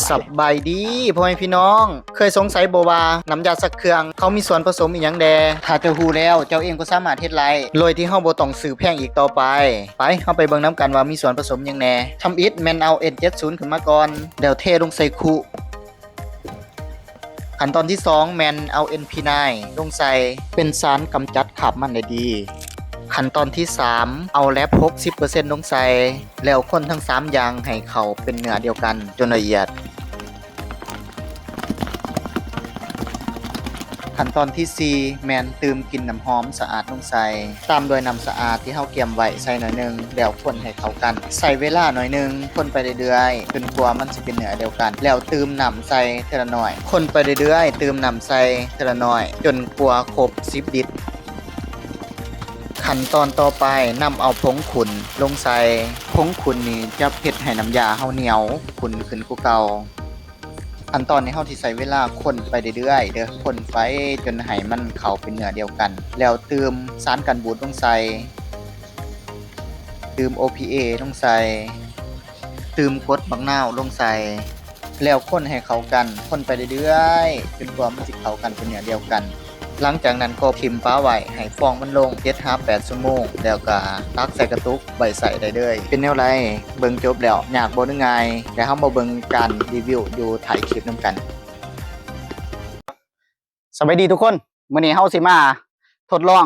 ສະບາຍດີພໍ່ແມ່ພີ່ນ້ອງ, ເຄີຍສົງໄສບໍ່ວ່ານ້ຳຢາຊັກເຄື່ອງເຂົາມີສ່ວນປະສົມອີ່ຫຍັງແດ່? ຖ້າເຈົ້າຮູ້ແລ້ວ ເຈົ້າເອງກໍສາມາດເຮັດໄດ້ ໂດຍທີ່ເຮົາບໍ່ຕ້ອງຊື້ແພງອີກຕໍ່ໄປ. ໄປ, ເຮົາໄປເບິ່ງນຳກັນວ່າມີສ່ວນປະສົມຫຍັງແດ່. ທຳອິດແມ່ນເອົາ ເອັນ ເຈັດສິບ ຂຶ້ນມາກ່ອນ ແລ້ວເທລົງໃສ່ຄຸ. ຂັ້ນຕອນທີສອງ ແມ່ນເອົາ ເອັນ ພີ ໄນ ລົງໃສ່ ເປັນສານກຳຈັດຄາບມັນໄດ້ດີ. ຂັ້ນຕອນທີສາມ ເອົາ ແລັບ ຫົກສິບເປີເຊັນ ລົງໃສ່ ແລ້ວຄົນທັງສາມຢ່າງໃຫ້ເຂົ້າເປັນເນື້ອດຽວກັນຈົນລະອຽດ. ຂັ້ນຕອນທີສີ່ ແມ່ນຕື່ມກິ່ນນ້ຳຫອມສະອາດລົງໃສ່ ຕາມດ້ວຍນ້ຳສະອາດທີ່ເຮົາກຽມໄວ້ໃສ່ໜ້ອຍໜຶ່ງ ແລ້ວຄົນໃຫ້ເຂົ້າກັນ. ໃຊ້ເວລາໜ້ອຍໜຶ່ງ ຄົນໄປເລື້ອຍໆ ຈົນກວ່າມັນຊິເປັນເນື້ອດຽວກັນ ແລ້ວຕື່ມນ້ຳໃສ່ເທື່ອລະໜ້ອຍ. ຄົນໄປເລື້ອຍໆ ຕື່ມນ້ຳໃສ່ເທື່ອລະໜ້ອຍ ຈົນກວ່າຄົບສິບລິດ. ຂັ້ນຕອນຕໍ່ໄປ ນຳເອົາຜົງຂຸ່ນລົງໃສ່. ຜົງຂຸ່ນນີ້ຈະເຮັດໃຫ້ນ້ຳຢາເຮົາໜຽວຂຸ່ນຂຶ້ນກວ່າເກົ່າ. ຂັ້ນຕອນນີ້ເຮົາຊິໃຊ້ເວລາຄົນໄປເລື້ອຍໆເດີ້, ຄົນໄປຈົນໃຫ້ມັນເຂົ້າເປັນເນື້ອດຽວກັນ ແລ້ວຕື່ມສານກັນບູດລົງໃສ່, ຕື່ມ ໂອ ພີ ເອ ລົງໃສ່, ຕື່ມກົດບັກນາວລົງໃສ່ ແລ້ວຄົນໃຫ້ເຂົ້າກັນ, ຄົນໄປເລື້ອຍໆ ຈົນກວ່າມັນຊິເຂົ້າກັນເປັນເນື້ອດຽວກັນ. ຫຼັງຈາກນັ້ນກໍຖິ້ມປະໄວ້ໃຫ້ຟອງມັນລົງ ເຈັດຫາແປດຊົ່ວໂມງ ແລ້ວກໍຕັກໃສ່ກະຕຸກໄວ້ໃຊ້ໄດ້ເລີຍ. ເປັນແນວໃດ? ເບິ່ງຈົບແລ້ວຍາກບໍ່ ຫຼື ງ່າຍ? ແລ້ວເຮົາມາເບິ່ງການຣີວິວຢູ່ທ້າຍຄລິບນຳກັນ. ສະບາຍດີທຸກຄົນ, ມື້ນີ້ເຮົາຊິມາທົດລອງ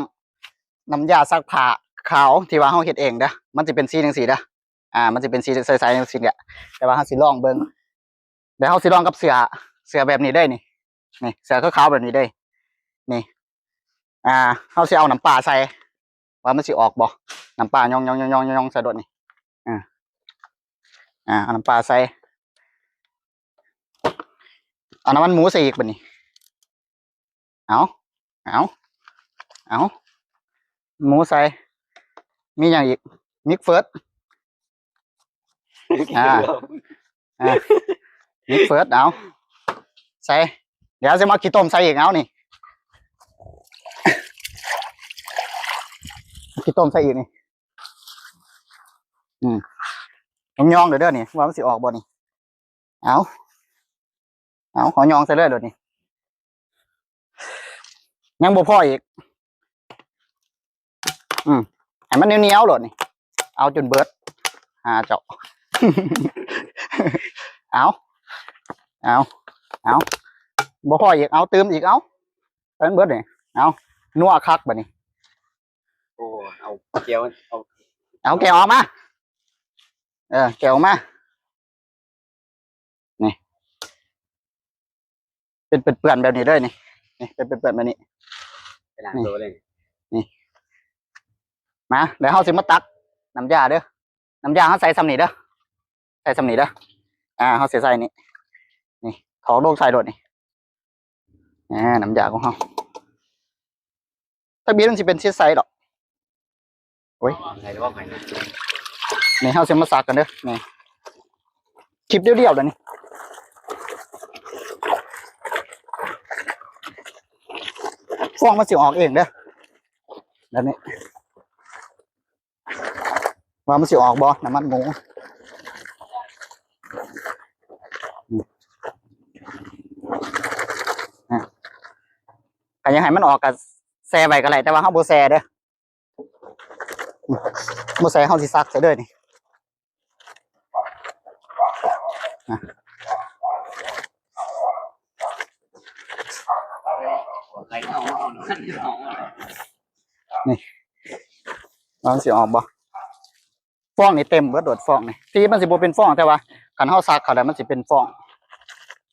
ນ້ຳຢາຊັກຜ້າຂາວທີ່ວ່າເຮົາເຮັດເອງເດີ້. ມັນຊິເປັນສີຈັ່ງຊີ້ເດີ້. ອ່າ ມັນຊິເປັນສີໃສໆຈັ່ງຊີ້ແຫຼະ, ແຕ່ວ່າເຮົາຊິລອງເບິ່ງ. ແລ້ວເຮົາຊິລອງກັບເສື້ອ, ເສື້ອແບບນີ້ເດ້ນີ້, ນີ້ ເສື້ອຂາວໆແບບນີ້ເດ້ນີ້. ອ່າ ເຮົາຊິເອົານ້ຳປາໃສ່ ວ່າມັນຊິອອກບໍ່. ນ້ຳປາ ຍ່ອງໆໆໆໃສ່ໂລດນີ້. ອ່າ ອ່າ ເອົານ້ຳປາໃສ່. ເອົານ້ຳມັນໝູໃສ່ອີກບັດນີ້. ເອົາ ເອົາ ເອົາ ໝູໃສ່. ມີຫຍັງອີກ? ມິກເຟີດ. ອ່າ ອ່າ ມິກເຟີດ. ເອົາ ໃສ່. ດຽວຊິມາຂີ້ຕົມໃສ່ອີກ. ເອົານີ້ ຂີ້ຕົມໃສ່ອີກນີ້. ອືມ ລອງຍ່ອງເດີ ເດີນີ້ ວ່າມັນຊິອອກບໍ່ນີ້. ເອົາ ເອົາ ເຮົາຍ່ອງໃສ່ເລີຍໂລດນີ້. ຍັງບໍ່ພໍອີກ. ອືມ ໃຫ້ມັນໜຽວໆໂລດນີ້. ເອົາຈົນເບິດ. ຫາເຈົ້າ. ເອົາ ເອົາ ເອົາ ບໍ່ພໍອີກ. ເອົາ ຕື່ມອີກ. ເອົາ ໃສ່ເບິດນີ້. ເອົາ ນົວຄັກບັດນີ້. ໂອ້ ເອົາແກ້ວ ເອົາ ເອົາແກ້ວອອກມາ. ເອີ ແກ້ວອອກມາ. ນີ້ ເປັນເປື້ອນໆແບບນີ້ເລີຍນີ້. ນີ້ ເປັນເປື້ອນໆແບບນີ້. ໄປລ້າງໂຕເລີຍນີ້. ມາ ແລ້ວເຮົາຊິມາຕັກນ້ຳຢາເດີ້. ນ້ຳຢາເຮົາໃສ່ຊ່ຳນີ້ເດີ້, ໃສ່ຊ່ຳນີ້ເດີ້. ອ່າ ເຮົາຊິໃສ່ນີ້ ນີ້ ຖອກລົງໃສ່ໂລດນີ້. ອ່າ ນ້ຳຢາຂອງເຮົາ. ທະບຽນມັນຊິເປັນສີໃສດອກ. ໂອ້ຍ ໃສ່ລວກໃຫ້ນະ. ນີ້ເຮົາຊິມາຊັກກັນເດີ້. ນີ້ ຄລິບດຽວໆແລ້ວນີ້. ຟອງມັນຊິອອກເອງເດີ້ ແບບນີ້. ວ່າມັນຊິອອກບໍ່ ນ້ຳມັນໝູ. ອືມ ອ່ະ ຄັນຢາກໃຫ້ມັນອອກກໍແຊ່ໄວ້ກໍໄດ້, ແຕ່ວ່າເຮົາບໍ່ແຊ່ເດີ້. ອືມ ບໍ່ແຊ່ ເຮົາຊິຊັກໃສ່ເລີຍນີ້. ອ່ະ ນີ້ ວ່າມັນຊິອອກບໍ່? ຟອງນີ້ເຕັມເບິດໂລດ ຟອງນີ້. ທີ່ມັນຊິບໍ່ເປັນຟອງ ແຕ່ວ່າຄັນເຮົາຊັກເຂົ້າແລ້ວມັນຊິເປັນຟອງ.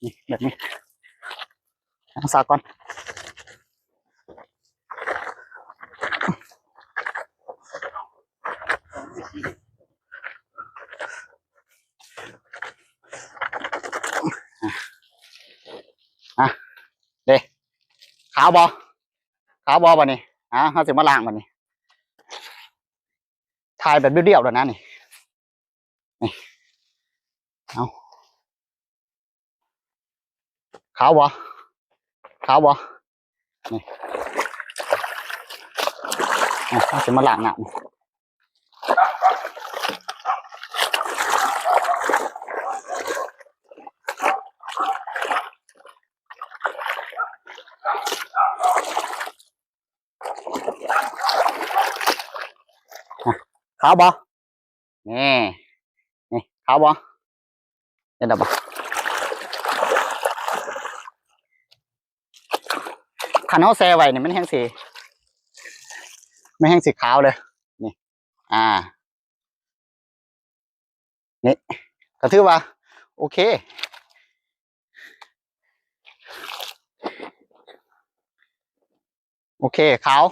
ນີ້ ແບບນີ້. ເຮົາຊັກກ່ອນ. ອ່ະ ເດ້ ຂາວບໍ່? ຂາວບໍ່ບັດນີ້? ອ່າ ເຮົາຊິມາລ້າງບັດນີ້. ຖ່າຍແບບລຽບໆແລ້ວນະນີ້. ນີ້ ເອົາ ຂາວບໍ່? ຂາວບໍ່? ນີ້ ອ່ະ ເຮົາຊິມາລ້າງນ້ຳ. ນີ້ ຂາວບໍ່? ນີ້ ນີ້ ຂາວບໍ່? ເຫັນແລ້ວບໍ່? ຄັນເຮົາແຊ່ໄວ້ນີ້ ມັນແຮ່ງຊິ ມັນແຮ່ງຊິຂາວເລີຍ ນີ້ ອ່າ ນີ້ ກໍຖືວ່າໂອເຄ ໂອເຄ ຂາວ.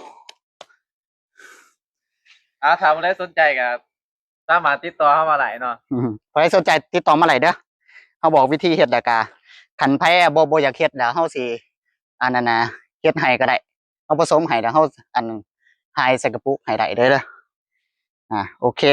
ອ່າ ຖ້າຜູ້ໃດສົນໃຈກໍສາມາດຕິດຕໍ່ເຮົາມາໄດ້ເນາະ. ອືມ ຜູ້ໃດສົນໃຈຕິດຕໍ່ມາໄດ້ເດີ. ເຮົາບອກວິທີເຮັດ ແລ້ວກໍຄັນໃຜບໍ່ ບໍ່ຢາກເຮັດ ແລ້ວເຮົາຊິ ອັນນັ້ນນະ ເຮັດໃຫ້ກໍໄດ້. ເຮົາປະສົມໃຫ້ ແລ້ວເຮົາ ອັນ ຫາຍໃສ່ກະປຸກໃຫ້ໄດ້ເດີ. ອ່າ ໂອເຄ.